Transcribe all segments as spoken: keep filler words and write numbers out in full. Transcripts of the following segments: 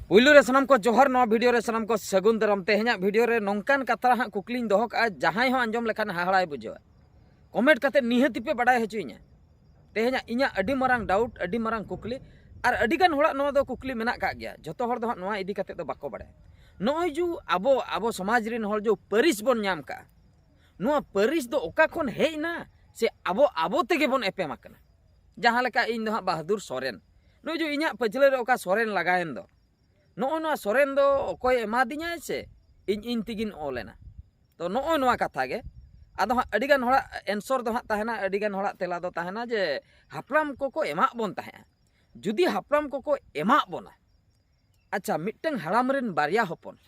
ᱯᱩᱭᱞᱩ ᱨᱮ ᱥᱟᱱᱟᱢ ᱠᱚ ᱡᱚᱦᱟᱨ, ᱱᱚᱣᱟ ᱵᱷᱤᱰᱤᱭᱳ ᱨᱮ ᱥᱟᱱᱟᱢ ᱠᱚ ᱥᱟᱹᱜᱩᱱ ᱫᱟᱨᱟᱢ᱾ ᱛᱮᱦᱮᱧᱟᱜ ᱵᱷᱤᱰᱤᱭᱳ ᱨᱮ ᱱᱚᱝᱠᱟᱱ ᱠᱟᱛᱷᱟ ᱦᱟᱸᱜ ᱠᱩᱠᱞᱤᱧ ᱫᱚᱦᱚ ᱠᱟᱜᱼᱟ, ᱡᱟᱦᱟᱸᱭ ᱦᱚᱸ ᱟᱸᱡᱚᱢ ᱞᱮᱠᱷᱟᱱ ᱦᱟᱦᱟᱲᱟᱭ ᱵᱩᱡᱷᱟᱹᱣᱟ᱾ ᱠᱚᱢᱮᱱᱴ ᱠᱟᱛᱮ ᱱᱤᱦᱟᱹᱛᱤ ᱯᱮ ᱵᱟᱰᱟᱭ ᱦᱚᱪᱚᱧᱟ᱾ ᱛᱮᱦᱮᱧᱟᱜ ᱤᱧᱟᱹᱜ ᱟᱹᱰᱤ ᱢᱟᱨᱟᱝ ᱰᱟᱣᱩᱴ, ᱟᱹᱰᱤ ᱢᱟᱨᱟᱝ ᱠᱩᱠᱞᱤ, ᱟᱨ ᱟᱹᱰᱤ ᱜᱟᱱ ᱦᱚᱲᱟᱜ ᱱᱚᱣᱟ ᱫᱚ ᱠᱩᱠᱞᱤ ᱢᱮᱱᱟᱜ ᱠᱟᱜ ᱜᱮᱭᱟ᱾ ᱡᱷᱚᱛᱚ ᱦᱚᱲ ᱫᱚ ᱦᱟᱸᱜ ᱱᱚᱣᱟ ᱤᱫᱤ ᱠᱟᱛᱮ ᱫᱚ ᱵᱟᱠᱚ ᱵᱟᱲᱟᱭᱟ᱾ ᱱᱚᱜᱼᱚᱭ ᱡᱩ ᱟᱵᱚ, ᱟᱵᱚ ᱥᱚᱢᱟᱡᱽ ᱨᱮᱱ ᱦᱚᱲ ᱡᱩ ᱯᱟᱹᱨᱤᱥ ᱵᱚᱱ ᱧᱟᱢ ᱠᱟᱜᱼᱟ, ᱱᱚᱣᱟ ᱯᱟᱹᱨᱤᱥ ᱫᱚ ᱚᱠᱟ ᱠᱷᱚᱱ ᱦᱮᱡ ᱮᱱᱟ ᱥᱮ ᱟᱵᱚ, ᱟᱵᱚ ᱛᱮᱜᱮ ᱵᱚᱱ ᱮᱯᱮᱢ ᱟᱠᱟᱱᱟ? ᱡᱟᱦᱟᱸ ᱞᱮᱠᱟ ᱤᱧ ᱫᱚ ᱦᱟᱸᱜ ᱵᱟᱦᱟᱫᱩᱨ ᱥᱚᱨᱮᱱ, ᱱᱚᱜᱼᱚᱭ ᱡᱩ ᱤᱧᱟᱹᱜ ᱯᱟᱹᱪᱷᱞᱟᱹ ᱨᱮ ᱚᱠᱟ ᱥᱚᱨᱮᱱ ᱞᱟᱜᱟᱣᱮᱱ ᱫᱚ, ᱱᱚᱜᱼᱚ ᱱᱚᱣᱟ ᱥᱚᱨᱮᱱ ᱫᱚ ᱚᱠᱚᱭ ᱮᱢᱟᱫᱤᱧᱟᱭ ᱥᱮ ᱤᱧ, ᱤᱧ ᱛᱮᱜᱤᱧ ᱚᱞ ᱮᱱᱟ? ᱛᱚ ᱱᱚᱜᱼᱚᱭ ᱱᱚᱣᱟ ᱠᱟᱛᱷᱟ ᱜᱮ᱾ ᱟᱫᱚ ᱦᱟᱸᱜ ᱟᱹᱰᱤᱜᱟᱱ ᱦᱚᱲᱟᱜ ᱮᱱᱥᱚᱨ ᱫᱚ ᱦᱟᱸᱜ ᱛᱟᱦᱮᱱᱟ, ᱟᱹᱰᱤᱜᱟᱱ ᱦᱚᱲᱟᱜ ᱛᱮᱞᱟ ᱫᱚ ᱛᱟᱦᱮᱱᱟ ᱡᱮ ᱦᱟᱯᱲᱟᱢ ᱠᱚᱠᱚ ᱮᱢᱟᱜ ᱵᱚᱱ ᱛᱟᱦᱮᱸᱜᱼᱟ᱾ ᱡᱩᱫᱤ ᱦᱟᱯᱲᱟᱢ ᱠᱚᱠᱚ ᱮᱢᱟᱜ ᱵᱚᱱᱟ, ᱟᱪᱪᱷᱟ, ᱢᱤᱫᱴᱟᱝ ᱦᱟᱲᱟᱢ ᱨᱮᱱ ᱵᱟᱨᱭᱟ ᱦᱚᱯᱚᱱ,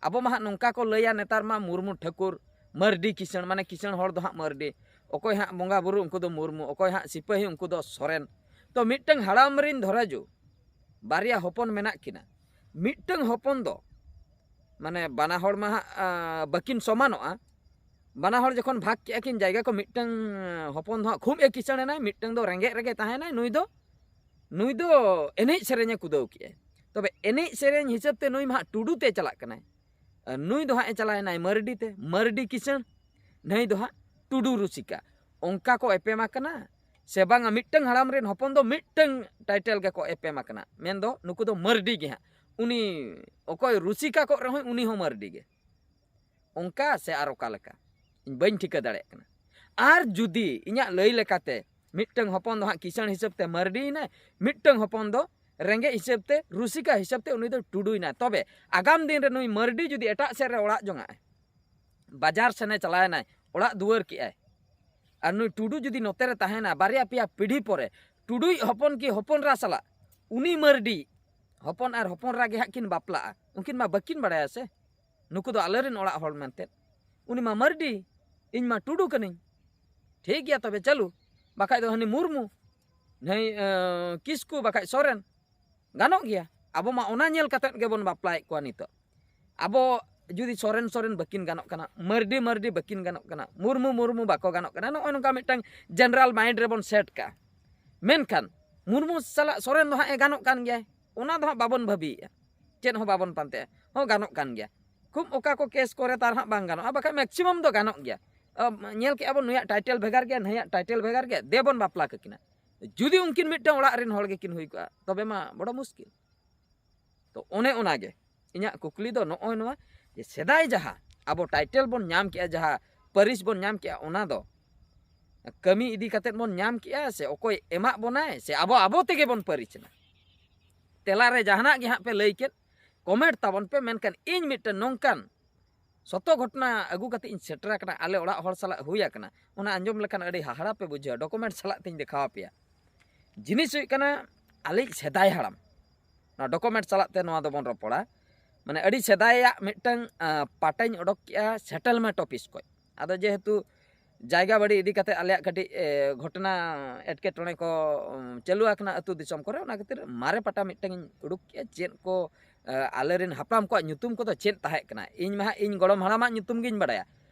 ᱟᱵᱚ ᱢᱟ ᱦᱟᱸᱜ ᱱᱚᱝᱠᱟ ᱠᱚ ᱞᱟᱹᱭᱟ ᱱᱮᱛᱟᱨ ᱢᱟ ᱢᱩᱨᱢᱩ ᱴᱷᱟᱹᱠᱩᱨ, ᱢᱟᱹᱨᱰᱤ ᱠᱤᱥᱟᱹᱬ, ᱢᱟᱱᱮ ᱠᱤᱥᱟᱹᱬ ᱦᱚᱲ ᱫᱚ ᱦᱟᱸᱜ ᱢᱟᱹᱨᱰᱤ, ᱚᱠᱚᱭ ᱦᱟᱸᱜ ᱵᱚᱸᱜᱟ ᱵᱩᱨᱩ ᱩᱱᱠᱩ ᱫᱚ ᱢᱩᱨᱢᱩ, ᱚᱠᱚᱭ ᱦᱟᱸᱜ ᱥᱤᱯᱟᱹᱦᱤ ᱩᱱᱠᱩ ᱫᱚ ᱥᱚᱨᱮᱱ᱾ ᱛᱚ ᱢᱤᱫᱴᱟᱝ ᱦᱟᱲᱟᱢ ᱨᱮᱱ ᱫᱷᱚᱨᱮᱡᱩ ᱵᱟᱨᱭᱟ ᱦᱚᱯᱚᱱ ᱢᱮᱱᱟᱜ ᱠᱤᱱᱟ, ᱢᱤᱫᱴᱟᱝ ᱦᱚᱯᱚᱱ ᱫᱚ ᱢᱟᱱᱮ ᱵᱟᱱᱟ ᱦᱚᱲ ᱢᱟ ᱦᱟᱸᱜ, ᱟ, ᱵᱟᱹᱠᱤᱱ ᱥᱚᱢᱟᱱᱚᱜᱼᱟ᱾ ᱵᱟᱱᱟ ᱦᱚᱲ ᱡᱚᱠᱷᱚᱱ ᱵᱷᱟᱜᱽ ᱠᱮᱜᱼᱟ ᱠᱤᱱ ᱡᱟᱭᱜᱟ ᱠᱚ, ᱢᱤᱫᱴᱟᱝ ᱦᱚᱯᱚᱱ ᱫᱚ ᱦᱟᱸᱜ ᱠᱷᱩᱵ ᱮ ᱠᱤᱥᱟᱹᱬ ᱮᱱᱟᱭ, ᱢᱤᱫᱴᱟᱝ ᱫᱚ ᱨᱮᱸᱜᱮᱡ ᱨᱮᱜᱮ ᱛᱟᱦᱮᱸᱱᱟᱭ᱾ ᱱᱩᱭ ᱫᱚ, ᱱᱩᱭ ᱫᱚ ᱮᱱᱮᱡ ᱥᱮᱨᱮᱧ ᱮ ᱠᱩᱫᱟᱹᱣ ᱠᱮᱜᱼᱟᱭ᱾ ᱛᱚᱵᱮ ᱮᱱᱮᱡ ᱥᱮᱨᱮᱧ ᱦᱤᱥᱟᱹᱵ ᱛᱮ ᱱᱩᱭ ᱢᱟ ᱦᱟᱸᱜ ᱴᱩᱰᱩ ᱛᱮ ᱪᱟᱞᱟᱜ ᱠᱟᱱᱟᱭ, ᱟᱨ ᱱᱩᱭ ᱫᱚ ᱦᱟᱸᱜ ᱮ ᱪᱟᱞᱟᱣ ᱮᱱᱟᱭ ᱢᱟᱹᱨᱰᱤ ᱛᱮ, ᱢᱟᱹᱨᱰᱤ ᱠᱤᱥᱟᱹᱬ, ᱱᱩᱭ ᱫᱚ ᱦᱟᱸᱜ ᱴᱩᱰᱩ ᱨᱩᱥᱤᱠᱟ᱾ ᱚᱱᱠᱟ ᱠᱚ ᱮᱯᱮᱢ ᱟᱠᱟᱱᱟ ᱥᱮ ᱵᱟᱝᱟ? ᱢᱤᱫᱴᱟᱝ ᱦᱟᱲᱟᱢ ᱨᱮᱱ ᱦᱚᱯᱚᱱ ᱫᱚ ᱢᱤᱫᱴᱟᱝ ᱴᱟᱭᱴᱮᱞ ᱜᱮᱠᱚ ᱮᱯᱮᱢ ᱟᱠᱟᱱᱟ, ᱢᱮᱱᱫᱚ ᱱᱩᱠᱩ ᱫᱚ ᱢᱟᱹᱨᱰᱤ ᱜᱮ ᱦᱟᱸᱜ᱾ ᱩᱱᱤ ᱚᱠᱚᱭ ᱨᱩᱥᱤᱠᱟ ᱠᱚᱜ ᱨᱮᱦᱚᱸᱭ, ᱩᱱᱤ ᱦᱚᱸ ᱢᱟᱹᱨᱰᱤ ᱜᱮ᱾ ᱚᱱᱠᱟ ᱥᱮ ᱟᱨ ᱚᱠᱟ ᱞᱮᱠᱟ, ᱤᱧ ᱵᱟᱹᱧ ᱴᱷᱤᱠᱟᱹ ᱫᱟᱲᱮᱭᱟᱜ ᱠᱟᱱᱟ᱾ ᱟᱨ ᱡᱩᱫᱤ ᱤᱧᱟᱹᱜ ᱞᱟᱹᱭ ᱞᱮᱠᱟᱛᱮ ᱢᱤᱫᱴᱟᱝ ᱦᱚᱯᱚᱱ ᱫᱚ ᱦᱟᱸᱜ ᱠᱤᱥᱟᱹᱬ ᱦᱤᱥᱟᱹᱵ ᱛᱮ ᱢᱟᱹᱨᱰᱤᱭᱮᱱᱟᱭ, ᱢᱤᱫᱴᱟᱝ ᱦᱚᱯᱚᱱ ᱫᱚ ᱨᱮᱸᱜᱮᱡ ᱦᱤᱥᱟᱹᱵ ᱛᱮ, ᱨᱩᱥᱤᱠᱟ ᱦᱤᱥᱟᱹᱵ ᱛᱮ ᱩᱱᱤ ᱫᱚ ᱴᱩᱰᱩᱭᱮᱱᱟᱭ᱾ ᱛᱚᱵᱮ ᱟᱜᱟᱢ ᱫᱤᱱ ᱨᱮ ᱱᱩᱭ ᱢᱟᱹᱨᱰᱤ ᱡᱩᱫᱤ ᱮᱴᱟᱜ ᱥᱮᱫ ᱨᱮ ᱚᱲᱟᱜ ᱡᱚᱝᱟᱜᱼᱟᱭ, ᱵᱟᱡᱟᱨ ᱥᱮᱱᱮ ᱪᱟᱞᱟᱣᱮᱱᱟᱭ, ᱚᱲᱟᱜ ᱫᱩᱣᱟᱹᱨ ᱠᱮᱜᱼᱟᱭ, ᱟᱨ ᱱᱩᱭ ᱴᱩᱰᱩ ᱡᱩᱫᱤ ᱱᱚᱛᱮ ᱨᱮ ᱛᱟᱦᱮᱱᱟ, ᱵᱟᱨᱭᱟ ᱯᱮᱭᱟ ᱯᱤᱲᱦᱤ ᱯᱚᱨᱮ ᱴᱩᱰᱩᱭᱤᱡ ᱦᱚᱯᱚᱱ ᱠᱤ ᱦᱚᱯᱚᱱᱨᱟ ᱥᱟᱞᱟᱜ ᱩᱱᱤ ᱢᱟᱹᱨᱰᱤ ᱦᱚᱯᱚᱱ ᱟᱨ ᱦᱚᱯᱚᱱᱨᱟ ᱜᱮ ᱦᱟᱸᱜ ᱠᱤᱱ ᱵᱟᱯᱞᱟᱜᱼᱟ? ᱩᱱᱠᱤᱱ ᱢᱟ ᱵᱟᱹᱠᱤᱱ ᱵᱟᱲᱟᱭᱟ ᱥᱮ, ᱱᱩᱠᱩ ᱫᱚ ᱟᱞᱮᱨᱮᱱ ᱚᱲᱟᱜ ᱦᱚᱲ ᱢᱮᱱᱛᱮ᱾ ᱩᱱᱤ ᱢᱟ ᱢᱟᱹᱨᱰᱤ, ᱤᱧ ᱢᱟ ᱴᱩᱰᱩ ᱠᱟᱹᱱᱟᱹᱧ᱾ ᱴᱷᱤᱠ ᱜᱮᱭᱟ, ᱛᱚᱵᱮ ᱪᱟᱹᱞᱩ, ᱵᱟᱠᱷᱟᱡ ᱫᱚ ᱦᱟᱹᱱᱤ ᱢᱩᱨᱢᱩ, ᱱᱟᱹᱭ, ᱮᱸ, ᱠᱤᱥᱠᱩ, ᱵᱟᱠᱷᱟᱡ ᱥᱚᱨᱮᱱ᱾ ᱜᱟᱱᱚᱜ ᱜᱮᱭᱟ᱾ ᱟᱵᱚ ᱢᱟ ᱚᱱᱟ ᱧᱮᱞ ᱠᱟᱛᱮᱫ ᱜᱮᱵᱚᱱ ᱵᱟᱯᱞᱟᱭᱮᱫ ᱠᱚᱣᱟ ᱱᱤᱛᱚᱜ᱾ ᱟᱵᱚ ᱡᱩᱫᱤ ᱥᱚᱨᱮᱱ, ᱥᱚᱨᱮᱱ ᱵᱟᱹᱠᱤᱱ ᱜᱟᱱᱚᱜ ᱠᱟᱱᱟ, ᱢᱟᱹᱨᱰᱤ, ᱢᱟᱹᱨᱰᱤ ᱵᱟᱹᱠᱤᱱ ᱜᱟᱱᱚᱜ ᱠᱟᱱᱟ, ᱢᱩᱨᱢᱩ, ᱢᱩᱨᱢᱩ ᱵᱟᱠᱚ ᱜᱟᱱᱚᱜ ᱠᱟᱱᱟ, ᱱᱚᱜᱼᱚᱭ ᱱᱚᱝᱠᱟ ᱢᱤᱫᱴᱟᱝ ᱡᱮᱱᱟᱨᱟᱞ ᱢᱟᱭᱤᱱᱰ ᱨᱮᱵᱚᱱ ᱥᱮᱴ ᱠᱟᱜᱼᱟ᱾ ᱢᱮᱱᱠᱷᱟᱱ ᱢᱩᱨᱢᱩ ᱥᱟᱞᱟᱜ ᱥᱚᱨᱮᱱ ᱫᱚ ᱦᱟᱸᱜ ᱮ ᱜᱟᱱᱚᱜ ᱠᱟᱱ ᱜᱮᱭᱟᱭ᱾ ᱚᱱᱟ ᱫᱚ ᱦᱟᱸᱜ ᱵᱟᱵᱚᱱ ᱵᱷᱟᱹᱵᱤᱭᱮᱫᱼᱟ, ᱪᱮᱫ ᱦᱚᱸ ᱵᱟᱵᱚᱱ ᱯᱟᱱᱛᱮᱭᱟ᱾ ᱦᱚᱸ, ᱜᱟᱱᱚᱜ ᱠᱟᱱ ᱜᱮᱭᱟ, ᱠᱷᱩᱵ ᱚᱠᱟ ᱠᱚ ᱠᱮᱥ ᱠᱚᱨᱮ ᱛᱟᱨ ᱦᱟᱸᱜ ᱵᱟᱝ ᱜᱟᱱᱚᱜᱼᱟ, ᱵᱟᱠᱷᱟᱡ ᱢᱮᱠᱥᱤᱢᱟᱢ ᱫᱚ ᱜᱟᱱᱚᱜ ᱜᱮᱭᱟ᱾ ᱧᱮᱞ ᱠᱮᱜᱼᱟ ᱵᱚᱱ, ᱱᱩᱭᱟᱜ ᱴᱟᱭᱴᱮᱞ ᱵᱷᱮᱜᱟᱨ ᱜᱮᱭᱟ, ᱱᱩᱭᱟᱜ ᱴᱟᱭᱴᱮᱞ ᱵᱷᱮᱜᱟᱨ ᱜᱮᱭᱟ, ᱫᱮ ᱵᱚᱱ ᱵᱟᱯᱞᱟ ᱠᱟᱹᱠᱤᱱᱟ᱾ ᱡᱩᱫᱤ ᱩᱱᱠᱤᱱ ᱢᱤᱫᱴᱟᱝ ᱚᱲᱟᱜ ᱨᱮᱱ ᱦᱚᱲ ᱜᱮᱠᱤᱱ ᱦᱩᱭ ᱠᱚᱜᱼᱟ, ᱛᱚᱵᱮ ᱢᱟ ᱵᱚᱲᱚ ᱢᱩᱥᱠᱤᱞ᱾ ᱛᱚ ᱚᱱᱮ ᱚᱱᱟᱜᱮ ᱤᱧᱟᱹᱜ ᱠᱩᱠᱞᱤ ᱫᱚ ᱱᱚᱜᱼᱚᱭ ᱱᱚᱣᱟ, ᱡᱮ ᱥᱮᱫᱟᱭ ᱡᱟᱦᱟᱸ ᱟᱵᱚ ᱴᱟᱭᱴᱮᱞ ᱵᱚᱱ ᱧᱟᱢ ᱠᱮᱜᱼᱟ, ᱡᱟᱦᱟᱸ ᱯᱟᱹᱨᱤᱥ ᱵᱚᱱ ᱧᱟᱢ ᱠᱮᱜᱼᱟ, ᱚᱱᱟ ᱫᱚ ᱠᱟᱹᱢᱤ ᱤᱫᱤ ᱠᱟᱛᱮᱫ ᱵᱚᱱ ᱧᱟᱢ ᱠᱮᱜᱼᱟ ᱥᱮ ᱚᱠᱚᱭ ᱮᱢᱟᱜ ᱵᱚᱱᱟᱭ ᱥᱮ ᱟᱵᱚ ᱟᱵᱚ ᱛᱮᱜᱮ ᱵᱚᱱ ᱯᱟᱹᱨᱤᱥ ᱮᱱᱟ? ᱛᱮᱞᱟ ᱨᱮ ᱡᱟᱦᱟᱱᱟᱜ ᱜᱮ ᱦᱟᱸᱜ ᱯᱮ ᱞᱟᱹᱭ ᱠᱮᱫ, ᱠᱚᱢᱮᱱᱴ ᱛᱟᱵᱚᱱ ᱯᱮ᱾ ᱢᱮᱱᱠᱷᱟᱱ ᱤᱧ ᱢᱤᱫᱴᱮᱱ ᱱᱚᱝᱠᱟᱱ ᱥᱚᱛᱚ ᱜᱷᱚᱴᱚᱱᱟ ᱟᱹᱜᱩ ᱠᱟᱛᱮ ᱤᱧ ᱥᱮᱴᱮᱨ ᱟᱠᱟᱱᱟ, ᱟᱞᱮ ᱚᱲᱟᱜ ᱦᱚᱲ ᱥᱟᱞᱟᱜ ᱦᱩᱭ ᱟᱠᱟᱱᱟ, ᱚᱱᱟ ᱟᱸᱡᱚᱢ ᱞᱮᱠᱷᱟᱱ ᱟᱹᱰᱤ ᱦᱟᱦᱟᱲᱟ ᱯᱮ ᱵᱩᱡᱷᱟᱹᱣᱟ᱾ ᱰᱚᱠᱩᱢᱮᱱᱴ ᱥᱟᱞᱟᱜ ᱛᱤᱧ ᱫᱮᱠᱷᱟᱣ ᱟᱯᱮᱭᱟ᱾ ᱡᱤᱱᱤᱥ ᱦᱩᱭᱩᱜ ᱠᱟᱱᱟ, ᱟᱞᱮᱭᱤᱡ ᱥᱮᱫᱟᱭ ᱦᱟᱲᱟᱢ, ᱱᱚᱣᱟ ᱰᱚᱠᱩᱢᱮᱱᱴ ᱥᱟᱞᱟᱜ ᱛᱮ ᱱᱚᱣᱟ ᱫᱚᱵᱚᱱ ᱨᱚᱯᱚᱲᱟ᱾ ᱢᱟᱱᱮ ᱟᱹᱰᱤ ᱥᱮᱫᱟᱭᱟᱜ ᱢᱤᱫᱴᱟᱝ, ᱟᱸ, ᱯᱟᱴᱟᱧ ᱚᱰᱚᱠ ᱠᱮᱜᱼᱟ ᱥᱮᱴᱮᱞᱢᱮᱱᱴ ᱚᱯᱷᱤᱥ ᱠᱷᱚᱡ᱾ ᱟᱫᱚ ᱡᱮᱦᱮᱛᱩ ᱡᱟᱭᱜᱟ ᱵᱟᱹᱲᱤ ᱤᱫᱤ ᱠᱟᱛᱮ ᱟᱞᱮᱭᱟᱜ ᱠᱟᱹᱴᱤᱡ, ᱮ, ᱜᱷᱚᱴᱚᱱᱟ, ᱮᱴᱠᱮᱴᱚᱬᱮ ᱠᱚ, ᱩᱢ, ᱪᱟᱹᱞᱩ ᱟᱠᱟᱱᱟ ᱟᱹᱛᱩ ᱫᱤᱥᱚᱢ ᱠᱚᱨᱮ, ᱚᱱᱟ ᱠᱷᱟᱹᱛᱤᱨ ᱢᱟᱨᱮ ᱯᱟᱴᱟ ᱢᱤᱫᱴᱟᱝ ᱤᱧ ᱩᱰᱩᱠ ᱠᱮᱜᱼᱟ᱾ ᱪᱮᱫ ᱠᱚ, ᱮ, ᱟᱞᱮᱨᱮᱱ ᱦᱟᱯᱲᱟᱢ ᱠᱚᱣᱟᱜ ᱧᱩᱛᱩᱢ ᱠᱚᱫᱚ ᱪᱮᱫ ᱛᱟᱦᱮᱸ ᱠᱟᱱᱟ? ᱤᱧ ᱢᱟ ᱦᱟᱸᱜ ᱤᱧ ᱜᱚᱲᱚᱢ ᱦᱟᱲᱟᱢᱟᱜ ᱧᱩᱛᱩᱢ ᱜᱤᱧ ᱵᱟᱲᱟᱭᱟ,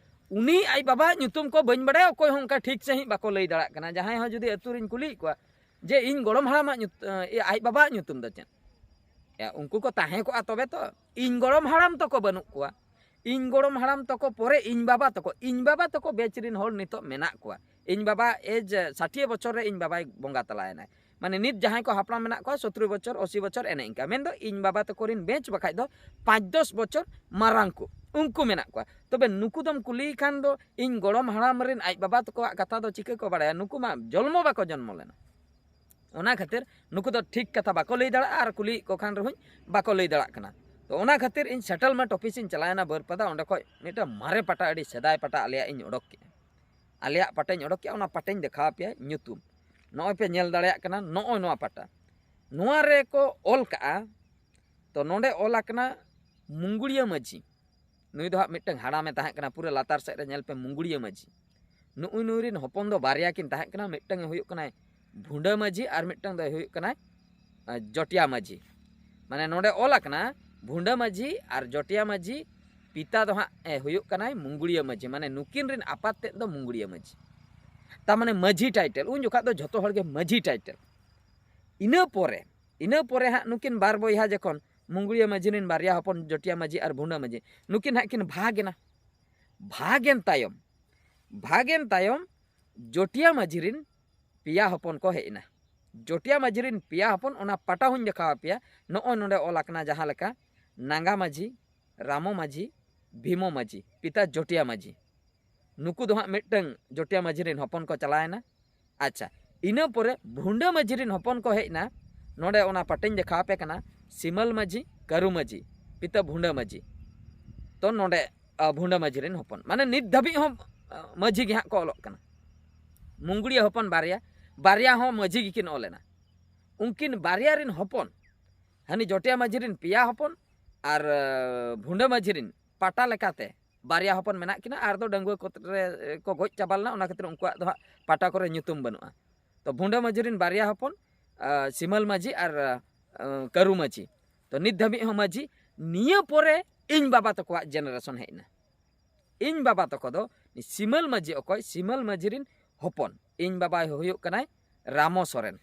ᱩᱱᱤ ᱟᱡ ᱵᱟᱵᱟᱣᱟᱜ ᱧᱩᱛᱩᱢ ᱠᱚ ᱵᱟᱹᱧ ᱵᱟᱲᱟᱭᱟ, ᱚᱠᱚᱭ ᱦᱚᱸ ᱚᱱᱠᱟ ᱴᱷᱤᱠ ᱥᱟᱺᱦᱤᱡ ᱵᱟᱠᱚ ᱞᱟᱹᱭ ᱫᱟᱲᱮᱭᱟᱜ ᱠᱟᱱᱟ᱾ ᱡᱟᱦᱟᱸᱭ ᱦᱚᱸ ᱡᱩᱫᱤ ᱟᱹᱛᱩ ᱨᱤᱧ ᱠᱩᱞᱤᱭᱮᱫ ᱠᱚᱣᱟ ᱡᱮ ᱤᱧ ᱜᱚᱲᱚᱢ ᱦᱟᱲᱟᱢᱟᱜ ᱧᱩᱛ-, ᱮ, ᱟᱡ ᱵᱟᱵᱟᱣᱟᱜ ᱧᱩᱛᱩᱢ ᱫᱚ ᱪᱮᱫ? ᱮ, ᱩᱱᱠᱩ ᱠᱚ ᱛᱟᱦᱮᱸ ᱠᱚᱜᱼᱟ ᱛᱚᱵᱮ ᱛᱚ᱾ ᱤᱧ ᱜᱚᱲᱚᱢ ᱦᱟᱲᱟᱢ ᱛᱟᱠᱚ ᱵᱟᱹᱱᱩᱜ ᱠᱚᱣᱟ, ᱤᱧ ᱜᱚᱲᱚᱢ ᱦᱟᱲᱟᱢ ᱛᱟᱠᱚ ᱯᱚᱨᱮ ᱤᱧ ᱵᱟᱵᱟ ᱛᱟᱠᱚ, ᱤᱧ ᱵᱟᱵᱟ ᱛᱟᱠᱚ ᱵᱮᱪ ᱨᱮᱱ ᱦᱚᱲ ᱱᱤᱛᱚᱜ ᱢᱮᱱᱟᱜ ᱠᱚᱣᱟ᱾ ᱤᱧ ᱵᱟᱵᱟ ᱮᱡᱽ ᱥᱟᱴᱷᱤᱭᱟᱹ ᱵᱚᱪᱷᱚᱨ ᱨᱮ ᱤᱧ ᱵᱟᱵᱟᱭ ᱵᱚᱸᱜᱟ ᱛᱟᱞᱟᱭᱮᱱᱟᱭ᱾ ᱢᱟᱱᱮ ᱱᱤᱛ ᱡᱟᱦᱟᱸᱭ ᱠᱚ ᱦᱟᱯᱲᱟᱢ ᱢᱮᱱᱟᱜ ᱠᱚᱣᱟ, ᱥᱚᱛᱨᱚ ᱵᱚᱪᱷᱚᱨ, ᱟᱥᱤ ᱵᱚᱪᱷᱚᱨ, ᱮᱱᱮ ᱤᱱᱠᱟ᱾ ᱢᱮᱱᱫᱚ ᱤᱧ ᱵᱟᱵᱟ ᱛᱟᱠᱚ ᱨᱮᱱ ᱵᱮᱪ ᱵᱟᱠᱷᱟᱡ ᱫᱚ ᱯᱟᱸᱪ ᱫᱚᱥ ᱵᱚᱪᱷᱚᱨ ᱢᱟᱨᱟᱝ ᱠᱚ, ᱩᱱᱠᱩ ᱢᱮᱱᱟᱜ ᱠᱚᱣᱟ᱾ ᱛᱚᱵᱮ ᱱᱩᱠᱩ ᱫᱚᱢ ᱠᱩᱞᱤᱭᱮ ᱠᱷᱟᱱ ᱫᱚ ᱤᱧ ᱜᱚᱲᱚᱢ ᱦᱟᱲᱟᱢ ᱨᱮᱱ ᱟᱡ ᱵᱟᱵᱟ ᱛᱟᱠᱚᱣᱟᱜ ᱠᱟᱛᱷᱟ ᱫᱚ ᱪᱤᱠᱟᱹ ᱠᱚ ᱵᱟᱲᱟᱭᱟ? ᱱᱩᱠᱩ ᱢᱟ ᱡᱚᱱᱢᱚ ᱵᱟᱠᱚ ᱡᱚᱱᱢᱚ ᱞᱮᱱᱟ᱾ ᱚᱱᱟ ᱠᱷᱟᱹᱛᱤᱨ ᱱᱩᱠᱩ ᱫᱚ ᱴᱷᱤᱠ ᱠᱟᱛᱷᱟ ᱵᱟᱠᱚ ᱞᱟᱹᱭ ᱫᱟᱲᱮᱭᱟᱜᱼᱟ, ᱟᱨ ᱠᱩᱞᱤᱭᱮᱫ ᱠᱚ ᱠᱷᱟᱱ ᱨᱮᱦᱚᱸᱧ ᱵᱟᱠᱚ ᱞᱟᱹᱭ ᱫᱟᱲᱮᱭᱟᱜ ᱠᱟᱱᱟ᱾ ᱛᱚ ᱚᱱᱟ ᱠᱷᱟᱹᱛᱤᱨ ᱤᱧ ᱥᱮᱴᱮᱞᱢᱮᱱᱴ ᱚᱯᱷᱤᱥ ᱤᱧ ᱪᱟᱞᱟᱣᱮᱱᱟ ᱵᱟᱹᱨᱯᱟᱫᱟ, ᱚᱸᱰᱮ ᱠᱷᱚᱡ ᱢᱤᱫᱴᱟᱝ ᱢᱟᱨᱮ ᱯᱟᱴᱟ, ᱟᱹᱰᱤ ᱥᱮᱫᱟᱭ ᱯᱟᱴᱟ ᱟᱞᱮᱭᱟᱜ ᱤᱧ ᱚᱰᱚᱠ ᱠᱮᱜᱼᱟ᱾ ᱟᱞᱮᱭᱟᱜ ᱯᱟᱴᱟᱧ ᱚᱰᱚᱠ ᱠᱮᱜᱼᱟ, ᱚᱱᱟ ᱯᱟᱴᱟᱧ ᱫᱮᱠᱷᱟᱣ ᱟᱯᱮᱭᱟ ᱧᱩᱛᱩᱢ᱾ ᱱᱚᱜᱼᱚᱭ ᱯᱮ ᱧᱮᱞ ᱫᱟᱲᱮᱭᱟᱜ ᱠᱟᱱᱟ, ᱱᱚᱜᱼᱚᱭ ᱱᱚᱣᱟ ᱯᱟᱴᱟ᱾ ᱱᱚᱣᱟ ᱨᱮᱠᱚ ᱚᱞ ᱠᱟᱜᱼᱟ, ᱛᱚ ᱱᱚᱰᱮ ᱚᱞ ᱟᱠᱟᱱᱟ ᱢᱩᱝᱜᱩᱲᱤᱭᱟᱹ ᱢᱟᱹᱡᱷᱤ᱾ ᱱᱩᱭ ᱫᱚ ᱦᱟᱸᱜ ᱢᱤᱫᱴᱟᱝ ᱦᱟᱲᱟᱢᱮ ᱛᱟᱦᱮᱸ ᱠᱟᱱᱟ, ᱯᱩᱨᱟᱹ ᱞᱟᱛᱟᱨ ᱥᱮᱫ ᱨᱮ ᱧᱮᱞ ᱯᱮ ᱢᱩᱝᱜᱩᱲᱤᱭᱟᱹ ᱢᱟᱹᱡᱷᱤ᱾ ᱱᱩᱜᱼᱩᱭ ᱱᱩᱭ ᱨᱮᱱ ᱦᱚᱯᱚᱱ ᱫᱚ ᱵᱟᱨᱭᱟ ᱠᱤᱱ ᱛᱟᱦᱮᱸ ᱠᱟᱱᱟ, ᱢᱤᱫᱴᱟᱝ ᱮ ᱦᱩᱭᱩᱜ ᱠᱟᱱᱟᱭ ᱵᱷᱩᱸᱰᱟᱹ ᱢᱟᱹᱡᱷᱤ ᱟᱨ ᱢᱤᱫᱴᱟᱝ ᱫᱚᱭ ᱦᱩᱭᱩᱜ ᱠᱟᱱᱟᱭ, ᱟ, ᱡᱚᱴᱤᱭᱟ ᱢᱟᱹᱡᱷᱤ᱾ ᱢᱟᱱᱮ ᱱᱚᱰᱮ ᱚᱞ ᱟᱠᱟᱱᱟ ᱵᱷᱩᱸᱰᱟᱹ ᱢᱟᱹᱡᱷᱤ ᱟᱨ ᱡᱚᱴᱤᱭᱟ ᱢᱟᱹᱡᱷᱤ ᱯᱤᱛᱟ ᱫᱚ ᱦᱟᱸᱜ ᱮ ᱦᱩᱭᱩᱜ ᱠᱟᱱᱟᱭ ᱢᱩᱝᱜᱩᱲᱤᱭᱟᱹ ᱢᱟᱹᱡᱷᱤ, ᱢᱟᱱᱮ ᱱᱩᱠᱤᱱ ᱨᱮᱱ ᱟᱯᱟᱛ ᱛᱮᱫ ᱫᱚ ᱢᱩᱝᱜᱩᱲᱤᱭᱟᱹ ᱢᱟᱹᱡᱷᱤ᱾ ᱛᱟᱨ ᱢᱟᱱᱮ ᱢᱟᱹᱡᱷᱤ ᱴᱟᱭᱴᱮᱞ, ᱩᱱ ᱡᱚᱠᱷᱟᱜ ᱫᱚ ᱡᱷᱚᱛᱚ ᱦᱚᱲ ᱜᱮ ᱢᱟᱹᱡᱷᱤ ᱴᱟᱭᱴᱮᱞ᱾ ᱤᱱᱟᱹ ᱯᱚᱨᱮ ᱤᱱᱟᱹ ᱯᱚᱨᱮ ᱦᱟᱸᱜ ᱱᱩᱠᱤᱱ ᱵᱟᱨ ᱵᱚᱭᱦᱟ ᱡᱚᱠᱷᱚᱱ ᱢᱩᱝᱜᱩᱲᱤᱭᱟᱹ ᱢᱟᱹᱡᱷᱤ ᱨᱤᱱ ᱵᱟᱨᱭᱟ ᱦᱚᱯᱚᱱ ᱡᱚᱴᱤᱭᱟ ᱢᱟᱹᱡᱷᱤ ᱟᱨ ᱵᱷᱩᱸᱰᱟᱹ ᱢᱟᱹᱡᱷᱤ, ᱱᱩᱠᱤᱱ ᱦᱟᱸᱜ ᱠᱤᱱ ᱵᱷᱟᱜᱽ ᱮᱱᱟ᱾ ᱵᱷᱟᱜᱽ ᱮᱱ ᱛᱟᱭᱚᱢ, ᱵᱷᱟᱜᱽ ᱮᱱ ᱛᱟᱭᱚᱢ ᱡᱚᱴᱤᱭᱟ ᱢᱟᱹᱡᱷᱤ ᱨᱤᱱ ᱯᱮᱭᱟ ᱦᱚᱯᱚᱱ ᱠᱚ ᱦᱮᱡ ᱮᱱᱟ᱾ ᱡᱚᱴᱤᱭᱟ ᱢᱟᱹᱡᱷᱤ ᱨᱤᱱ ᱯᱮᱭᱟ ᱦᱚᱯᱚᱱ, ᱚᱱᱟ ᱯᱟᱴᱟ ᱦᱚᱸᱧ ᱫᱮᱠᱷᱟᱣ ᱟᱯᱮᱭᱟ᱾ ᱱᱚᱜᱼᱚᱭ ᱱᱚᱰᱮ ᱚᱞ ᱟᱠᱟᱱᱟ ᱡᱟᱦᱟᱸ ᱞᱮᱠᱟ, ᱱᱟᱝᱜᱟ ᱢᱟᱹᱡᱷᱤ, ᱨᱟᱢᱚ ᱢᱟᱹᱡᱷᱤ, ᱵᱷᱤᱢᱚ ᱢᱟᱹᱡᱷᱤ, ᱯᱤᱛᱟ ᱡᱚᱴᱤᱭᱟ ᱢᱟᱹᱡᱷᱤ᱾ ᱱᱩᱠᱩ ᱫᱚ ᱦᱟᱸᱜ ᱢᱤᱫᱴᱟᱝ ᱡᱚᱴᱤᱭᱟ ᱢᱟᱹᱡᱷᱤ ᱨᱤᱱ ᱦᱚᱯᱚᱱ ᱠᱚ ᱪᱟᱞᱟᱣ ᱮᱱᱟ᱾ ᱟᱪᱪᱷᱟ, ᱤᱱᱟᱹ ᱯᱚᱨᱮ ᱵᱷᱩᱸᱰᱟᱹ ᱢᱟᱹᱡᱷᱤ ᱨᱤᱱ ᱦᱚᱯᱚᱱ ᱠᱚ ᱦᱮᱡ ᱮᱱᱟ᱾ ᱱᱚᱰᱮ ᱚᱱᱟ ᱯᱟᱴᱟᱧ ᱫᱮᱠᱷᱟᱣ ᱟᱯᱮ ᱠᱟᱱᱟ, ᱥᱤᱢᱟᱹᱞ ᱢᱟᱹᱡᱷᱤ, ᱠᱟᱹᱨᱩ ᱢᱟᱹᱡᱷᱤ, ᱯᱤᱛᱟᱹ ᱵᱷᱩᱸᱰᱟᱹ ᱢᱟᱹᱡᱷᱤ᱾ ᱛᱚ ᱱᱚᱰᱮ, ᱟ, ᱵᱷᱩᱸᱰᱟᱹ ᱢᱟᱹᱡᱷᱤ ᱨᱤᱱ ᱦᱚᱯᱚᱱ, ᱢᱟᱱᱮ ᱱᱤᱛ ᱫᱷᱟᱹᱵᱤᱡ ᱦᱚᱸ, ᱟ, ᱢᱟᱹᱡᱷᱤ ᱜᱮ ᱦᱟᱸᱜ ᱠᱚ ᱚᱞᱚᱜ ᱠᱟᱱᱟ᱾ ᱢᱩᱝᱜᱩᱲᱤᱭᱟᱹ ᱦᱚᱯᱚᱱ ᱵᱟᱨᱭᱟ, ᱵᱟᱨᱭᱟ ᱦᱚᱸ ᱢᱟᱹᱡᱷᱤ ᱜᱮᱠᱤᱱ ᱚᱞ ᱮᱱᱟ᱾ ᱩᱱᱠᱤᱱ ᱵᱟᱨᱭᱟ ᱨᱤᱱ ᱦᱚᱯᱚᱱ, ᱦᱟᱹᱱᱤ ᱡᱚᱴᱤᱭᱟ ᱢᱟᱹᱡᱷᱤ ᱨᱤᱱ ᱯᱮᱭᱟ ᱦᱚᱯᱚᱱ ᱟᱨ, ᱟ, ᱵᱷᱩᱸᱰᱟᱹ ᱢᱟᱹᱡᱷᱤ ᱨᱤᱱ ᱯᱟᱴᱟ ᱞᱮᱠᱟᱛᱮ ᱵᱟᱨᱭᱟ ᱦᱚᱯᱚᱱ ᱢᱮᱱᱟᱜ ᱠᱤᱱᱟ, ᱟᱨ ᱫᱚ ᱰᱟᱺᱜᱩᱣᱟᱹ ᱠᱚ ᱨᱮ ᱠᱚ ᱜᱚᱡ ᱪᱟᱵᱟ ᱞᱮᱱᱟ, ᱚᱱᱟ ᱠᱷᱟᱹᱛᱤᱨ ᱩᱱᱠᱩᱣᱟᱜ ᱫᱚ ᱦᱟᱸᱜ ᱯᱟᱴᱟ ᱠᱚᱨᱮ ᱧᱩᱛᱩᱢ ᱵᱟᱹᱱᱩᱜᱼᱟ᱾ ᱛᱚ ᱵᱷᱩᱸᱰᱟᱹ ᱢᱟᱹᱡᱷᱤ ᱨᱤᱱ ᱵᱟᱨᱭᱟ ᱦᱚᱯᱚᱱ, ᱟ, ᱥᱤᱢᱟᱹᱞ ᱢᱟᱹᱡᱷᱤ ᱟᱨ, ᱟ, ᱠᱟᱹᱨᱩ ᱢᱟᱹᱡᱷᱤ᱾ ᱛᱚ ᱱᱤᱛ ᱫᱷᱟᱹᱵᱤᱡ ᱦᱚᱸ ᱢᱟᱹᱡᱷᱤ, ᱱᱤᱭᱟᱹ ᱯᱚᱨᱮ ᱤᱧ ᱵᱟᱵᱟ ᱛᱟᱠᱚᱣᱟᱜ generation ᱦᱮᱡ ᱮᱱᱟ᱾ ᱤᱧ ᱵᱟᱵᱟ ᱛᱟᱠᱚ ᱫᱚ ᱥᱤᱢᱟᱹᱞ ᱢᱟᱹᱡᱷᱤ, ᱚᱠᱚᱭ ᱥᱤᱢᱟᱹᱞ ᱢᱟᱹᱡᱷᱤ ᱨᱤᱱ ᱦᱚᱯᱚᱱ᱾ ᱤᱧ ᱵᱟᱵᱟᱭ ᱦᱩᱭᱩᱜ ᱠᱟᱱᱟᱭ ᱨᱟᱢᱚ ᱥᱚᱨᱮᱱ᱾